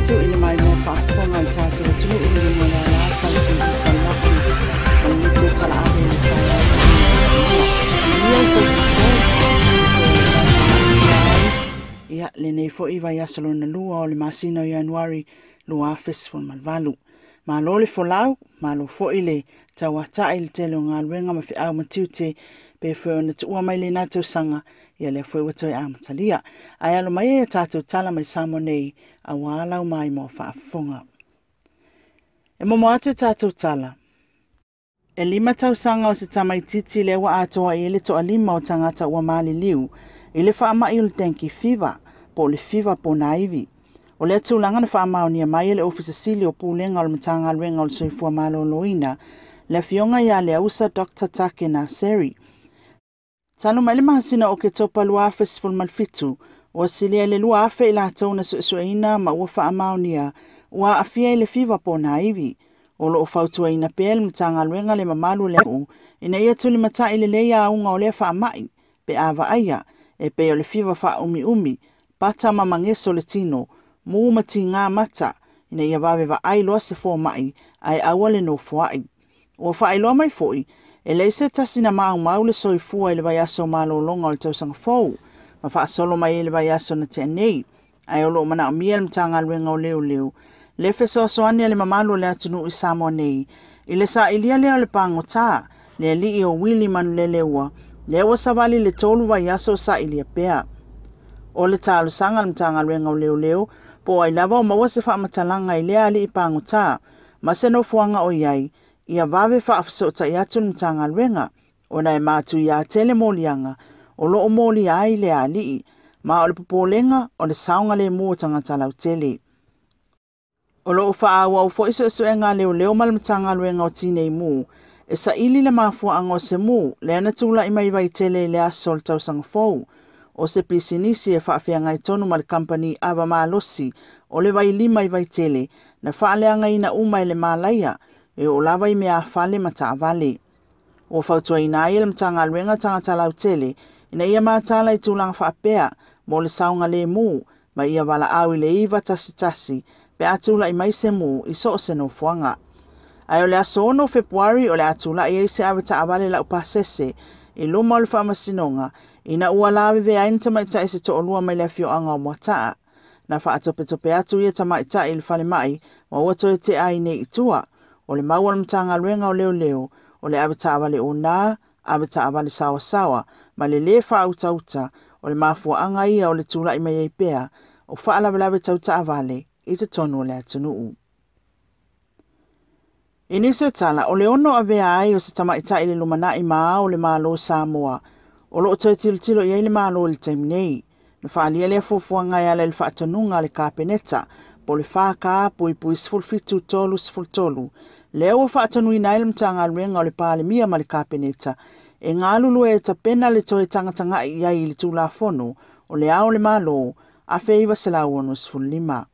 atu i le maimoa faafofoga a le tatou atunuu i luga o le ala tala TV talasi ma le miti o talaave i le taeao fou. Manuia le tausaga fou. Ia, lenei foi vaiaso lona lua o le masina o Ianuari 2018. Malo le folau, malo foi le tauatai i le tele o galuega ma feau ma tiute pe foi ona tuua mai lena tausaga, ia lea foi ua toe amatalia. Ae alo mai ia tatou tala mai Samoa nei, auā lau maimoa faafofoga. E momo atu tatou tala. E 5 tausaga o se tamaitiiti lea ua atoa i ai le toalima o tagata ua maliliu i le faamai o le dengue fever, po o le fiva ponaivi. O lea tulaga na faamaonia mai e le Ofisa Sili o Pulega o le Matagaluega o le Soifua Maloloina, le afioga ia Leausa Dr. Take Naseri. Talu mai le masina o Oketopa 2017, ua silia i le 2,000 i latou na suesueina ma ua faamaonia ua aafia i le fiva ponaivi. O loo fautuaina pea le Matagaluega le mamalu o le atunuu ina ia tulimatai lelei auga o lea faamai pe a vaaia e pei o le fiva faaumiumi, pata ma mageso le tino, mu ma tiga mata, ina ia vave vaai loa se fomai ae aua le nofoai. Ua faailoa mai foi, e leai se tasi na maumau le soifua i le vaiaso malologa o le tausaga fou, ma faasolo mai ai le vaiaso na tea nei, ae o loo manaomia le Matagaluega o Leoleo le fesoasoani a le mamalu o le atunuu i Samoa nei, i le sailia lea o le pagota, le alii o Willy Manuleleua, lea ua savali le 3 vaiaso o sailia pea. O le talosaga a le Matagaluega o Leoleo, po o ai lava o maua se faamatalaga i lea alii pagota, ma se nofoaga o i ai, ia vave faafesootai atu le Matagaluega, ona e matuia tele moliaga, o loo molia ai le alii, ma o le popolega o le saogalemu o tagata lautele. O loo faaauau foi suesuega a leoleo ma le Matagaluega o Tinei Mu, e saili le mafuaaga o se mu, lea na tulai mai Vaitele i le aso o le tausaga fou, o se pisinisi e faafeagai tonu ma le kamupani ava malosi o le Vailima i Vaitele, na faaleagaina uma e le malaia, e oo lava i meafale ma taavale. Ua fautuaina ai e le Matagaluega tagata lautele, ina ia mataala i tulaga faapea mo le saogalemu ma ia valaau i le 911 pe a tulai mai se mu i so o se nofoaga. Ae o le aso 6 o Fepuari o le a tulai ai se ave taavale laupasese i luma o le faamasinoga ina ua lavevea ai ni tamaitai se toalua mai le afioaga o Moataa. Na faatopetope atu ia tamaitai i le falemai ma ua toe tea ai nei i tua. O le mau a le Matagaluega o Leoleo, o le ave taavale ona, ave taavale sawasawa, ma le lē faautauta, o le mafuaaga ia o le tulai mai ai pea o faalavelave tau taavale i totonu o le atunuu. I nisi o tala, o le ono avea ai o se tamaitai le lumanai ma ao o le Malo Samoa, o loo toe tilotilo i ai le Malo i le taimi nei. Na faaalia lea fuafuaga e ala i le faatonuga a le Kapeneta, po o le 4K.17 33, lea ua faatonuina ai le Matagaluega o le Palemia ma le Kapeneta, e galulue e tapena le toe tagatagai i ai i le Tulafono o le Ao o le Malo 1965.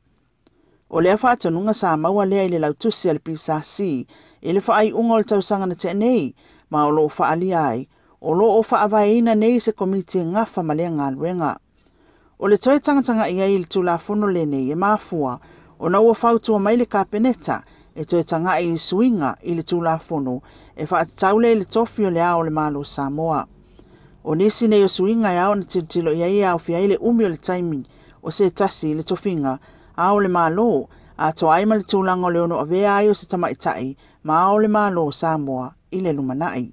O lea faatonuga sa maua lea i le lautusi a le PSC i le faaiuga o le tausaga na tea nei, ma o loo faaalia ai, o loo faavaeina nei se komiti e gafa ma lea galuega. O le toe tagatagai ai i le Tulafono lenei e mafua, ona ua fautua mai le Kapeneta e toe tagai i suiga i le Tulafono e faatatau lea i le tofi o le Ao o le Malo Samoa. O nisi nei o suiga e ao ona tilotilo i ai e aofia ai le umi o le taimi o se tasi i le tofiga Ao o le Malo, atoa ai ma le tulaga o le ono avea ai o se tamaitai ma Ao o le Malo Samoa i le lumanai.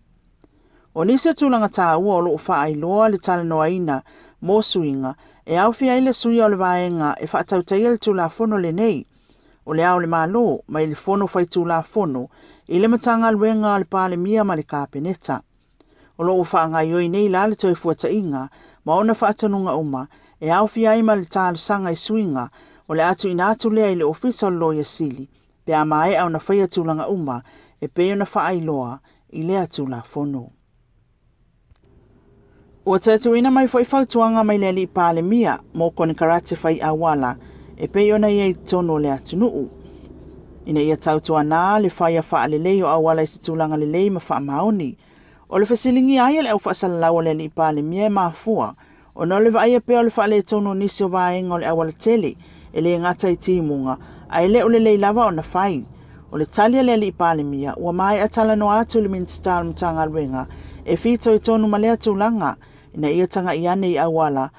O nisi o tulaga taua o loo faailoa le talanoaina mo suiga e aofia ai le suia o le vaega e faatautaia le Tulafono lenei, o le Ao o le Malo mai le Fono Faitulafono i le Matagaluega a le Palemia ma le Kapeneta. O loo faagaioi nei la le toe fuataiga ma ona faatonuga uma e aofia ai ma le talosaga i suiga o le a tuuina atu lea i le Ofisa o le Loia Sili pe a maea ona faia tulaga uma e pei ona faailoa i lea Tulafono. Ua toe tuuina mai foi fautuaga mai le alii Palemia mo konekarate fai auala e pei ona i ai i totonu o le atunuu, ina ia tautuana le faia faalelei o auala i se tulaga lelei ma faamaoni. O le fesiligia ai e le au faasalalau a le alii Palemia e mafua, ona o le vaaia pea o le faaletonu o nisi o vaega o le aualatele e le gata i timuga, ae le o lelei lava ona fai. O le tali a le alii Palemia, ua maea talanoa atu le Minisita o le Matagaluega e fitoitonu ma lea tulaga, ina ia tagai ane i auala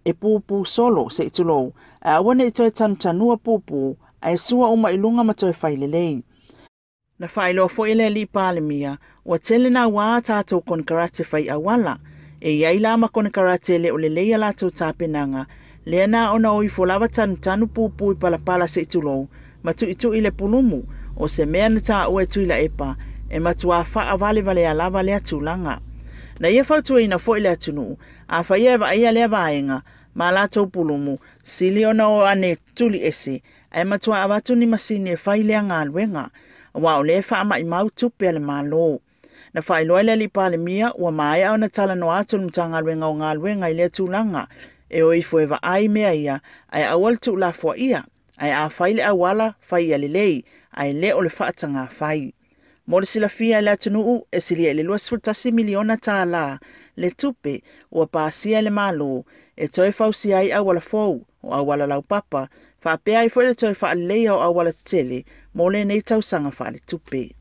e pupū solo se i tulou, ae aua ne i toe tanutanua pupū, ae sua uma i luga ma toe fai lelei. Na faailoa foi e le alii Palemia, ua tele naua a tatou konekarate fai auala. E i ai la ma konekarate e le o lelei a latou tapenaga, lea na ona o ifo lava tanutanu pupū i palapala se i tulou, ma tuitui le pulumu, o se mea na taua e Tuilaepa, e matua faavalevalea lava lea tulaga. Na ia fautuaina foi le atunuu, afai e vaaia lea vaega, ma latou pulumu, sili ona o ane tuli ese, ae matua avatu ni masini e fai lea galuega, aua o lea e faamaimau tupe a le Malo. Na faailoa e le alii Palemia, ua maea ona talanoa atu le Matagaluega o Galuega i lea tulaga, e o ifo e vaai mea ia, ae aua le tuulafoaia, ae a fai le auala, fai ia lelei, ae le o le faataga fai. Mo le silafia e le atunuu, e silia i le $21 miliona le tupe ua pasia e le Malo e toe fausia ai auala fou o auala laupapa, faapea ai foi le toe faaleleia o auala tetele mo lenei tausaga faaletupe.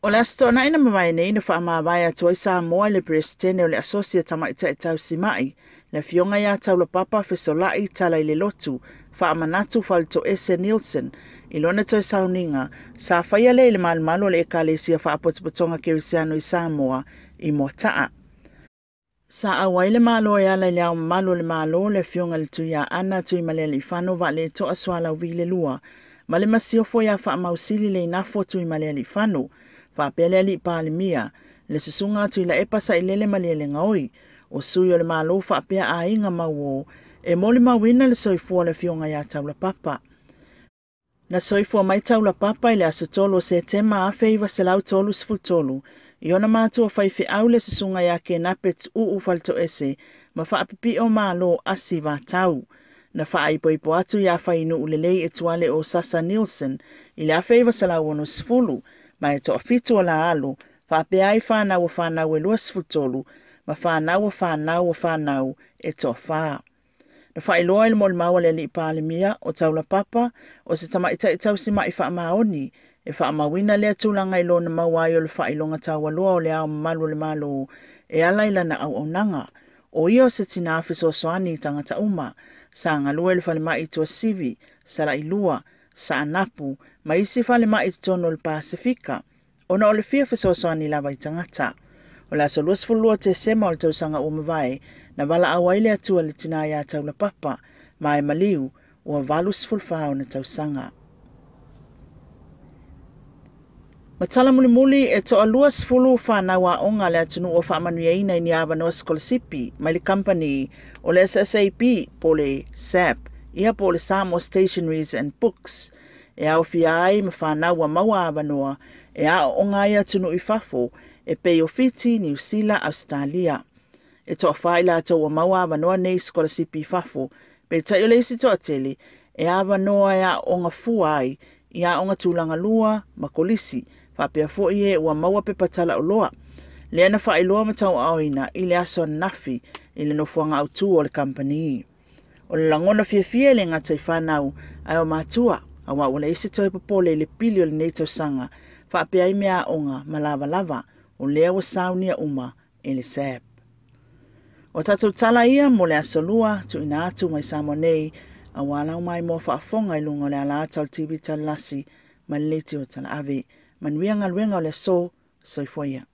O le Aso Toonai na mavae nei na faamavae atu ai Samoa i le Peresetene o le Asosi a Tamaitai Tausimai, le Afioga ia Taulapapa Fesolai Talailelotu Faamanatu Faletoese Nielsen i lona toe sauniga sa faia lea i le malumalu o le Ekalesia Faapotopotoga Kerisiano i Samoa i Moataa. Sa auai le Malo e ala i le Ao Mamalu o le Malo le Afioga i le Tuiaana Tuimalealiifano Vaaletoa Sualauvi II ma le Masiofo ia Faamausili Leinafo Tuimalealiifano, faapea le alii Palemia, le Susuga Tuilaepa Sailele Malielegaoi, o sui o le Malo faapea aiga mauo e molimauina le soifua o le Afioga ia Taulapapa. Na soifua mai Taulapapa i le aso 3 o Setema 1933, i ona matua faifeau le Susuga ia Kenape Tuuu Faletoese ma faapipio Malo Asi Vatau. Na faaipoipo atu ia Fainuu lelei e tuale o Sasa Nielsen i le 1960, ma e toafitu o la alo, faapea ai whanau o whanau e 23, ma whanau o whanau o whanau e toa whā. Na faailoa i le molimau a le alii Palemia o Taulapapa o se tamaitai tausimai faamaoni e faamauina lea tulaga i lona maua ai o le faailoga taualoa o le Ao Mamalu o le Malo e ala i lana auaunaga. O ia o se tina fesoasoani i tagata uma, sa galue i le falemai i Tuasivi, Salailua, Saanapu ma isi falemai i totonu o le Pasifika, ona o le fia fesoasoani lava i tagata. O le aso 22 Tesema o le tausaga ua mavae, na valaau ai le Atua i le tina ia Taulapapa, ma e maliu ua 84 ona tausaga. Ma tala mulimuli e toa 20 whanau aoga le atunuu o faamanuiaina i ni avanoa sikolasipi mai le company o le SSAB po le SAP, ia po le Samoa Stationeries and Books, e aofia ai ma whanau ua maua avanoa e aooga ai atunuu i fafo e pei o Fiti, Niu Sila, Australia. E toa whai latou ua maua avanoa nei sikolasipi i fafo, peitai o le isi toatele e avanoa e aooga fua ai i aoga tulaga lua ma kolisi, faapea foi e ua maua pepa talaoloa. Lea na faailoa ma tauaaoina i le aso ananafi i le nofoaga autū o le kamupani. O le lagona fiafia e le gata i whanau ae o matua, aua ua leai se toe popole i le pili o lenei tausaga, faapea ai mea aoga ma lavalava, o lea ua saunia uma e le SAP. O tatou tala ia mo le aso lua, tuuina atu mai Samoa nei, aua lau maimoa faafofoga i luga o le alaata o le TV Talalasi ma le leitio talaave. Manuia galuega o le aso, soifua ia.